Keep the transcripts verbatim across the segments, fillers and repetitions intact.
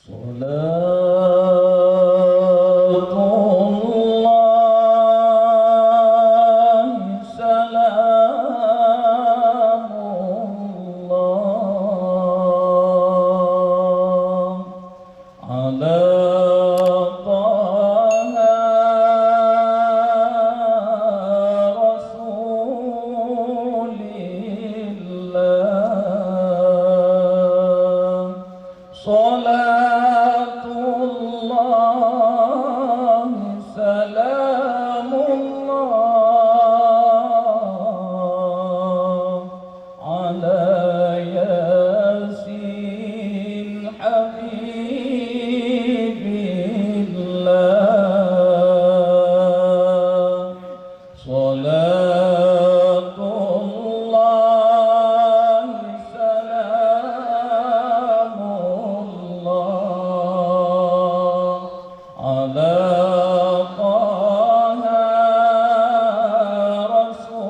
Salatullah, salamullah, ala Taha Rasulillah. Salatullah, salamullah, ala Yasin habibillah. Salatullah, salamullah, ala Taha Rasulillah.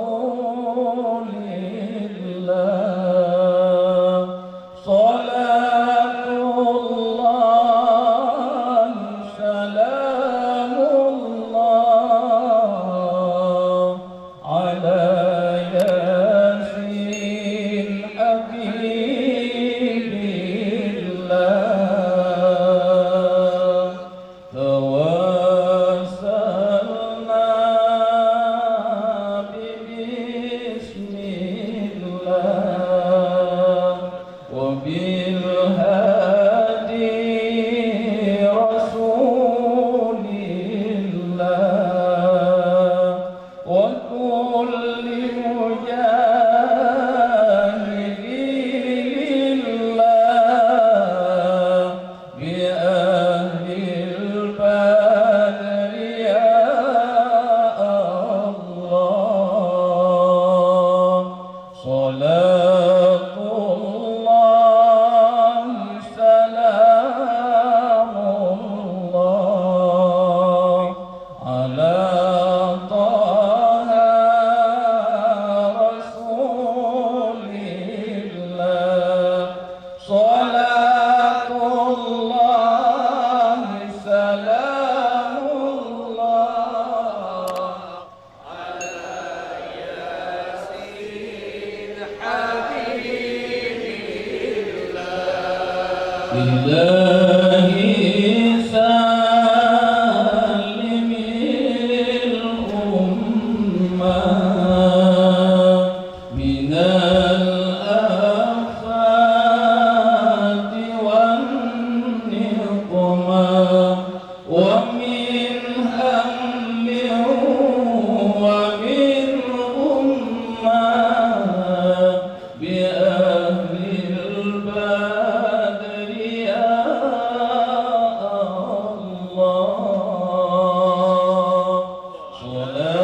Salatullah, salamullah, ala Yasin habibillah. Tawassalna bi bismillah wa bil hadi Rasulillah. Wa kulli mujahidin lillah bi ahlil badri ya Allah. Salatullah, salamullah, ala Taha Rasulillah. Salatullah, salamullah, ala Yasin habibillah. Ilahi sallimil ummah minal afati wan niqmah. Wa min hammin wa min ghummah bi ahlil badri ya Allah. Salatullah,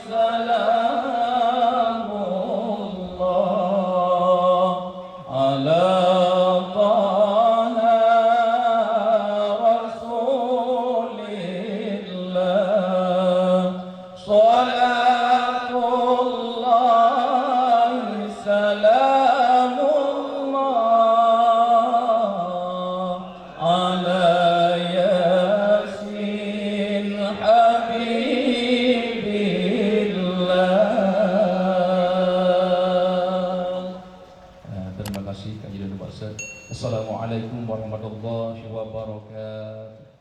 salamullah, ala Taha Rasulillah. Salatullah, salamullah, ala Yasin habibillah. Ah, terima kasih, Kak Jidon Baksa. Assalamualaikum warahmatullahi wabarakatuh.